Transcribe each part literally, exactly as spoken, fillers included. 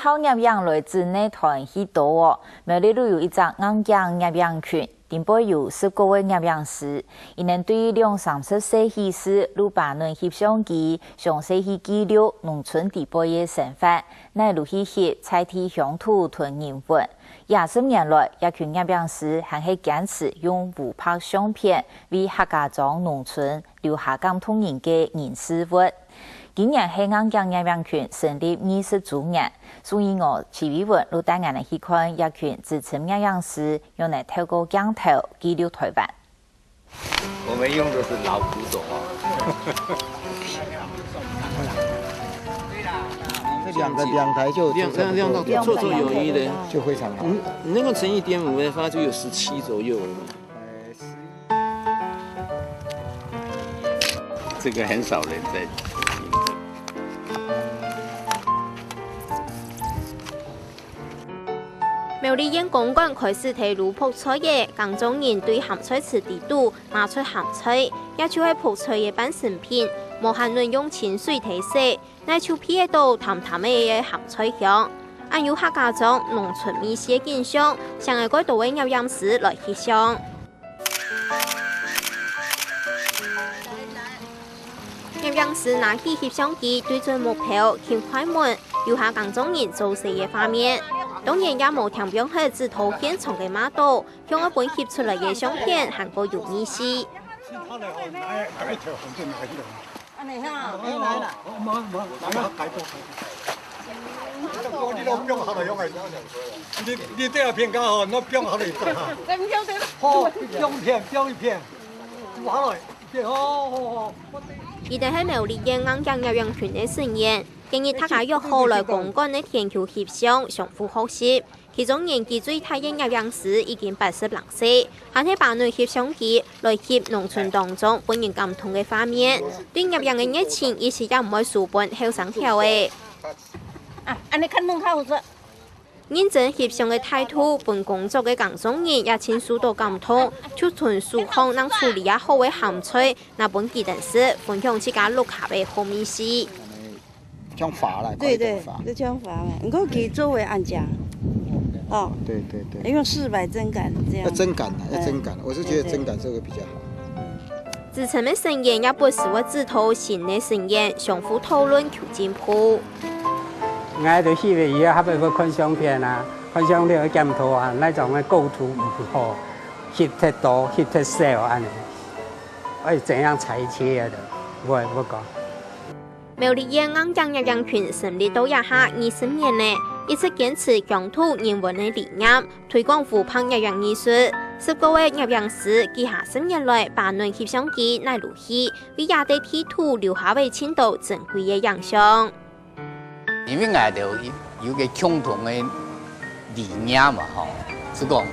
靠攝影來整理團去到哦，苗栗就有一隻硬頸攝影群，頂背有十個位攝影師，佢等對兩三十歲起勢，就揹等翕相機，詳細去記錄農村底背个生活，哪路去翕在地鄉土同人文。這十年來，這群攝影師還係堅持用烏白相片，為客家庄農村 留下感動人个人事物。今年係硬頸攝影群成立二十週年，所以𠊎徐偉文就帶𠊎等去看這群資深攝影師仰仔透過鏡頭記錄臺灣。我們用的是老古董啊。这两个两台就两两两台绰绰有余的，就非常好。嗯，能够乘以一点五的话，就有十七左右了嘛。这个很少人在。苗栗縣公館開始在路曝菜仔，耕種人對鹹菜池底肚挖出鹹菜，也就係曝菜个半成品，無閒論用清水在洗， 哪就鼻得到淡淡仔个鹹菜香。恁有客家庄農村味緒个景象，想愛蓋多个攝影師來翕相。攝影師拿起翕相機，對準目標，撳快門，留下耕種人做事个畫面。當然也無聽放忒指導現場个罵到，向外分翕出來个相片還過有味緒。 你你這片家吼，那變好了一個哈。好，放一片，放一片，煮好了，一片，好好好。佢等係苗栗縣硬頸攝影群个成員，今日大家約好來公館个田坵翕相，相互學習。 其中年紀最大个攝影師已經八十零歲，還係揹等翕相機來翕農村當中分人感動个畫面。對攝影个熱情一時也毋會輸分後生條仔。啊，恁呢較嫩較好食。認真翕相个態度，分工作个耕種人也盡受到感動，就伸手項正處理啊好个鹹菜，拿分佢等食，分享自家屋下个好味緒。 像花啦，對對花，就像花嘛。毋過佢做會恁靚，哦，對對對，用四百針感這樣。要針感啊，要針感，我是覺得針感這個比較好。資深个成員也不時會指導新个成員，相互討論求進步。 𠊎就希望以後還會看相片啊，看相片會檢討啊，哪種个構圖毋好，翕忒多，翕忒少恁呢，愛怎樣裁切的，我也不講。 苗栗縣硬頸攝影群成立到這下二十年了，一直堅持鄉土人文个理念，推廣烏白攝影藝術。十個个攝影師幾下十年來，揹等翕相機哪路去，為這塊地圖留下个盡多珍貴个影像。因為𠊎兜有有個共同个理念嘛吼，係講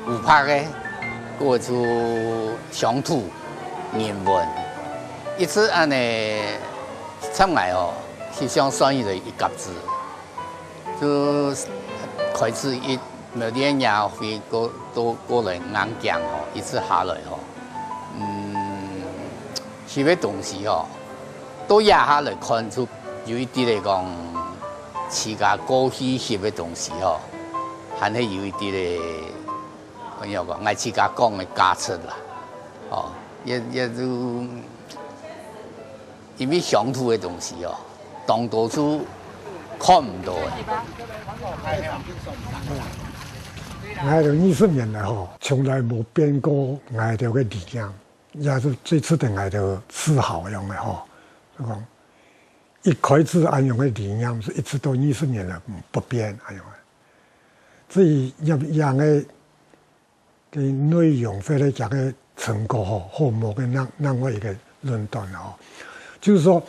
烏白个，過就鄉土人文，一直恁呢，參𠊎哦，翕相算一個一甲子，就開始一苗栗个社會過到過來硬頸吼，一直下來吼，嗯，翕个東西吼，到這下來看就有一啲來講，自家過去翕个東西吼，還係有一啲个 朋友講，𠊎自家講个價值啦，哦，也也就因為鄉土个東西哦，當多就看毋到个。𠊎兜二十年來吼，從來無變過𠊎兜个理念，也係最值得𠊎兜自豪个樣个吼。就講，一開始恁樣个理念，係一直到二十年來不變恁樣个。 至於攝影个个內容，或者講个成果吼，好無个另另外一個論斷吼。就係說，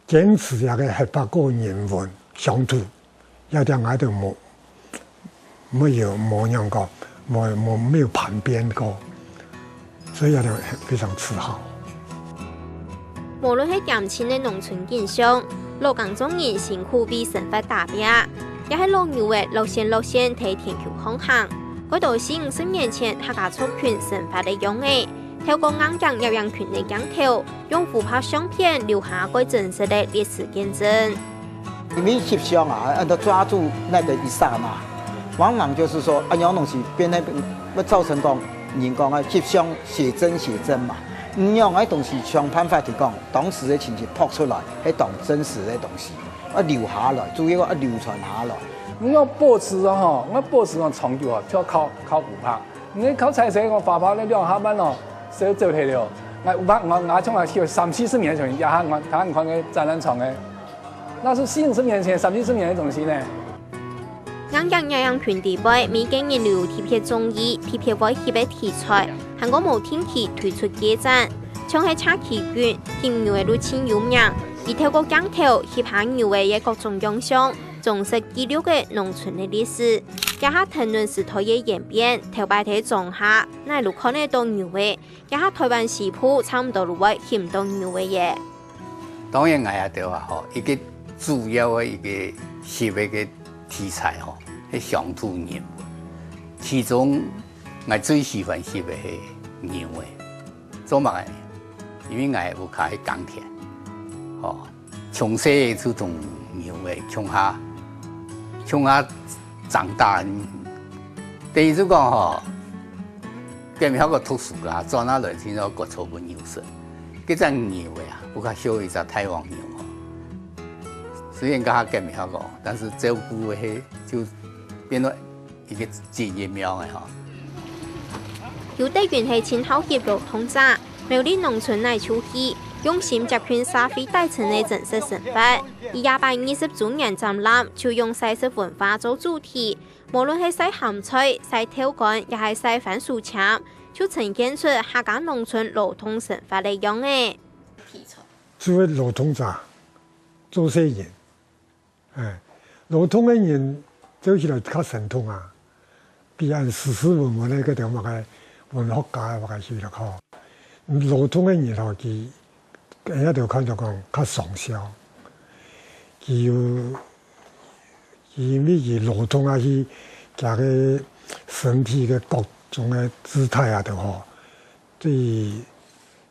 堅持這個黑白个人文鄉土，這點𠊎兜無無有無樣過，無無沒有叛變過。 所以也非常自豪。無論係恬靜个農村景象，老耕種人辛苦為生活打拚，也係老牛仔落線落線在田坵項行，蓋多四五十年前客家族群生活个樣仔，透過硬頸攝影群个鏡頭，用烏白相片留下蓋真實个歷史見證。因為翕相啊，愛抓住那個一剎那，往往就是說，啊，有種東西變成會造成講，人講啊，翕相寫真寫真嘛，你用个東西想辦法去講，當時的情景拍出來，係當真實的東西，要留下來，主要要流傳下來。你講保持哦，吼，我保持哦，長久哦，就要靠靠烏白。你靠彩色个花花个兩下半哦，就走忒了。𠊎烏白，𠊎𠊎從來翕三四十年前，這下𠊎大家看个展覽場个，那是四五十年前、三四十年个東西呢。 硬硬硬硬群底背，每個人都有特別中意、特別會翕个題材，還過無定期推出个展。像係謝啟鈞，翕牛仔都盡有名，佢透過鏡頭翕下牛仔个各種樣相，忠實記錄个農村个歷史，也係跈等時代个演變，頭擺在莊下，哪都看得到牛仔，這下臺灣西部差毋多都會翕到牛仔耶。當然，𠊎也對啊，吼，一個主要个一個翕个个題材吼，係鄉土人文。其中，𠊎最喜歡翕个係牛仔。做麼个呢？因為𠊎屋下係耕田，吼，從細就同牛仔共下，共下長大。等於就講吼， 該毋曉得讀書啦，轉下來就愛割草分牛食。該隻牛仔啊，毋過像一隻大黃牛哦。雖然講該毋曉得，但是照顧个就變到一個職業樣个吼。有德雲係盡好翕勞動者，苗栗農村泥鰍戲，用心接近社會底層个真實生活。以這擺二十週年展覽，就用曬食文化做主題， 無論係曬鹹菜、曬豆乾，也係曬番薯簽，就呈現出客家農村勞動生活个樣仔。就係勞動者，做事人，哎，勞動个人做起來較生動啊，比恁斯斯文文个該兜麼个文學家啊，麼个去了吼。勞動个人吼，佢 人家就看到講較爽笑。佢有，佢因為佢勞動啊，去佢个身體个各種个姿態啊，都好，對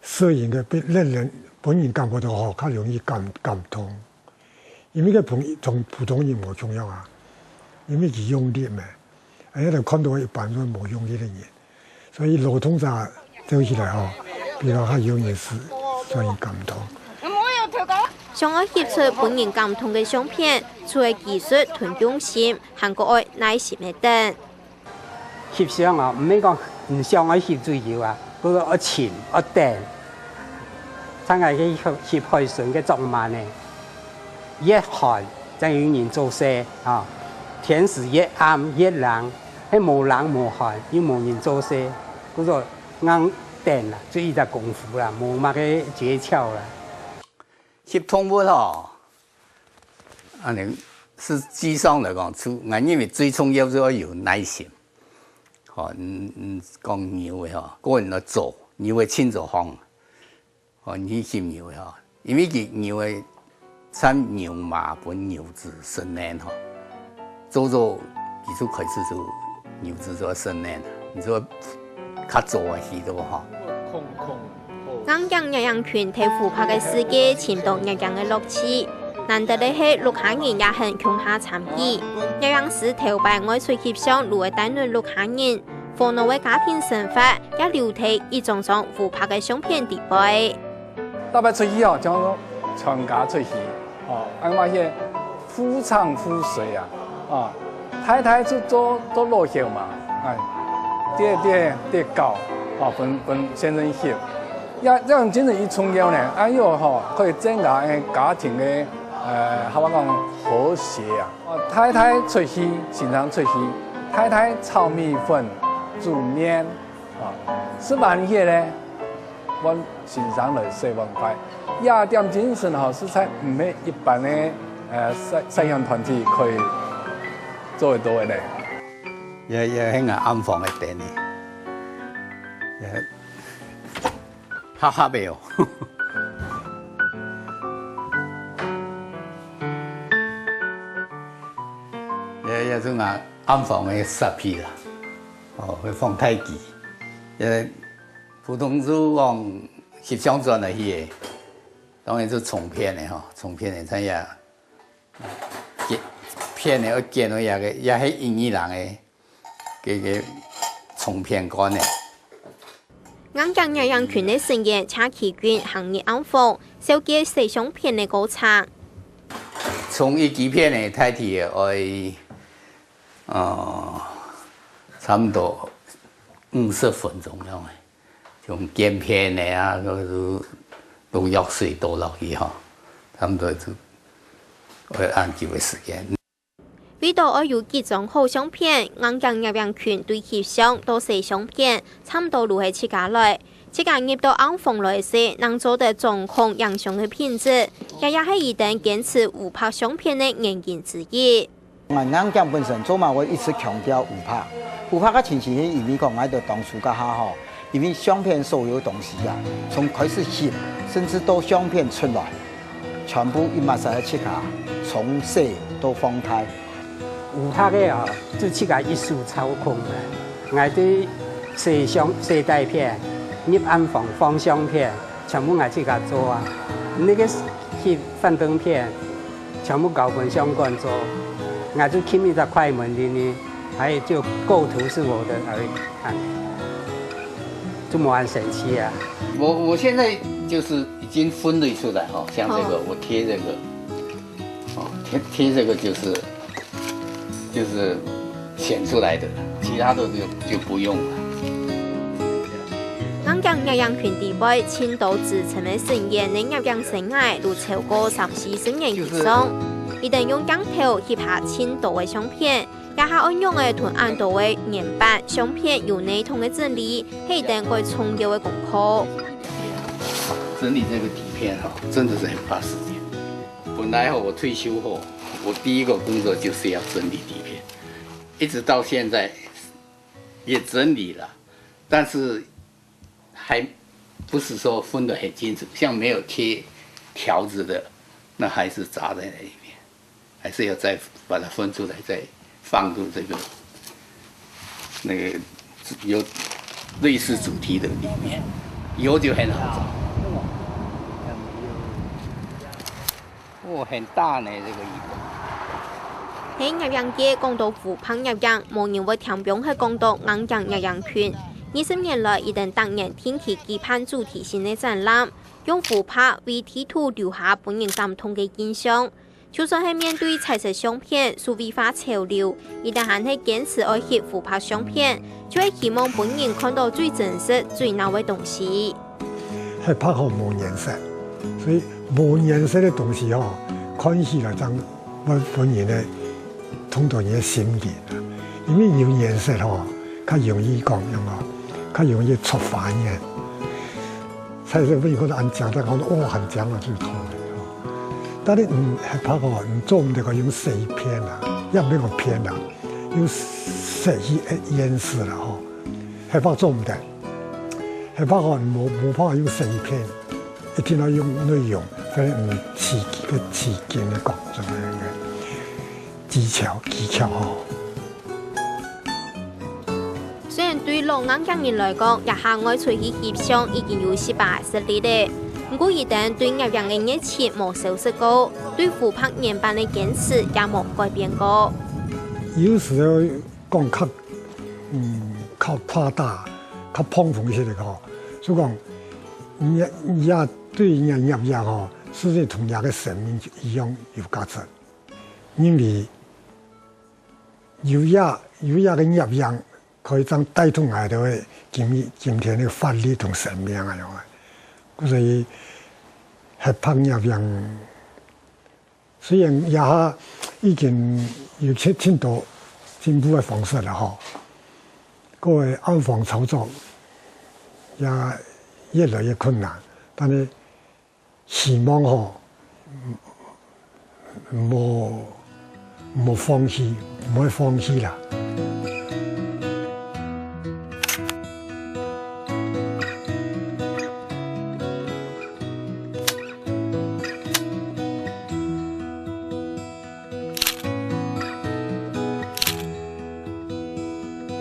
攝影个本人本人感覺到吼，較容易感感動。因為个普同普通人無共樣啊，因為佢用力嘛，人家就看到一般人無用力个人。 所以勞動者做起來吼，比較較容易使，所以感動。想愛翕出分人感動个相片，除了技術同用心，還過愛耐心个等。翕相啊，毋係講你想愛翕就有啊，不過愛尋、愛等。像𠊎去翕海脣个作業呢，越寒正有人做事啊，天時越暗越冷， 係無冷無寒，又無人做事，故所硬等啦，就一隻功夫啦，無麼个訣竅啦。翕動物吼，恁呢，實際上來講，就，𠊎認為最重要就愛有耐心。吼，嗯，嗯，講牛仔吼，個人來做，牛仔清楚吼， 哦，你去翕牛仔吼，因為佢牛仔產牛嫲分牛子生卵吼，做做佢就開始就牛子就愛生卵，你就較早啊去到吼。硬硬攝影群在湖泊个世界尋到攝影个樂趣，難得个係屋下人也肯共下參與。攝影師頭擺愛出翕相，就會帶等屋下人， 火鬧个家庭生活，也留在一張張湖泊个相片底背。逐擺出去哦，像講全家出去，哦，恁樣个互唱互隨啊，啊，太太就做做老手嘛，哎，在在在搞，啊，分分先生翕，也這樣真正一重要呢，哎喲吼，可以增加个家庭个，呃，客話講和諧啊。 哦，太太出去，先生出去，太太炒米粉、煮麵，哦，食飯去咧，換先生來洗碗筷。這點精神吼，實在毋係一般个，呃，攝攝影團體可以做得到个呢。也也係𠊎暗房个燈呢，也 哈哈唷。也也係𠊎暗房个設備啦，哦，會放大機。也普通就講翕相轉來去个，當然就重片个吼，重片个，像也剪，片个愛剪个，也个也係印尼人个，个个唱片館个。硬頸攝影群个成員謝啟俊行入暗房，紹介洗相片个過程。從一支片个大體个愛，呃，差毋多五十分鐘樣个。 像剪片个啊，都係用藥水倒落去吼，差毋多就愛恁久个時間。為到愛有幾張好相片，硬頸攝影群對翕相到洗相片，差毋多就係自家來。自家入到暗房來時，正做得掌控影像个品質，這也係佢等堅持烏白相片个原因之一。 𠊎硬頸本身做麼个會一直強調烏白？烏白个情形係因為講，𠊎兜當初該下吼，因為相片所有東西啊，從開始翕，甚至到相片出來，全部一抹晒自家，從細到放大。烏白个哦，就自家一手操控个。𠊎對洗相、洗底片、入暗房、放相片， 全部𠊎自家做啊。那個翕幻燈片，全部交分相館做，𠊎就撳一隻快門定定，還有就構圖是我的而已，啊，就無恁神奇啊。我我現在就是已經分類出來哈，像這個，哦。我貼這個，哦，貼貼這個就是 就是選出來的，其他的就就不用了。硬頸攝影群裡背，盡多資深个成員个攝影生涯都超過三四十年以上。佢等用鏡頭翕下盡多个相片，這下愛仰仔同恁多个原版相片有系統个整理，係佢等蓋重要个功課。整理這個底片哈，真的是很花時間。本來哈，我退休後， 我第一個工作就是要整理底片，一直到現在也整理了，但是還不是說分得很清楚，像沒有貼條子的，那還是雜在那裡面，還是要再把它分出來，再放入這個 那個有類似主題的裡面，以後就很好找。哦，很大呢，這個椅子。在攝影界講到烏白攝影，無人會聽毋識講到硬頸攝影群。二十年來，佢等逐年定期舉辦主題性个展覽，用烏白為地圖留下分人感動个印象。 就算係面對彩色相片、數位化潮流，佢等還係堅持愛翕烏白相片，就係希望分人看到最真實、最鬧个東西。黑白吼無顏色，所以無顏色个東西吼，看起來正會分人个，動到人个心靈啊。因為有顏色吼，較容易講，有無？較容易出畫面。 彩色片可能恁靚，但講哦，很靚啊，最好个。但係，嗯，黑白吼，你做毋得講用色去騙啊，也毋免講騙啊，用色去掩飾啦吼。黑白做毋得，黑白吼，你無無辦法用色去騙，一定要用內容，反正嗯，刺激个刺激个講出來个技巧技巧吼。 雖然對老硬頸人來講，這下外出去翕相已經有十八十年了，毋過佢等對攝影个熱情無消失過，對烏白原版个堅持也無改變過。有時候講較，嗯，較誇大、較膨風一些个吼，所以講，也也對人家攝影吼，事實同人家个生命一樣有價值。 因為有這有這个攝影，可以正帶動𠊎兜个今今天个活力同生命啊樣啊。故所以，黑白攝影雖然這下已經有盡盡多進步个方式了吼，各个暗房操作也越來越困難，但是 希望吼，莫莫放棄，莫放棄啦。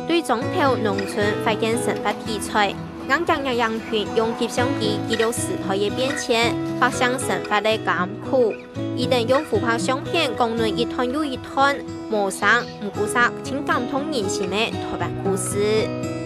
對庄頭農村發現生活題材，硬頸硬頸群用翕相機記錄時代个變遷，百姓生活个艱苦。佢等用湖白相片講論一段又一段，無聲毋過煞，盡感動人心个台灣故事。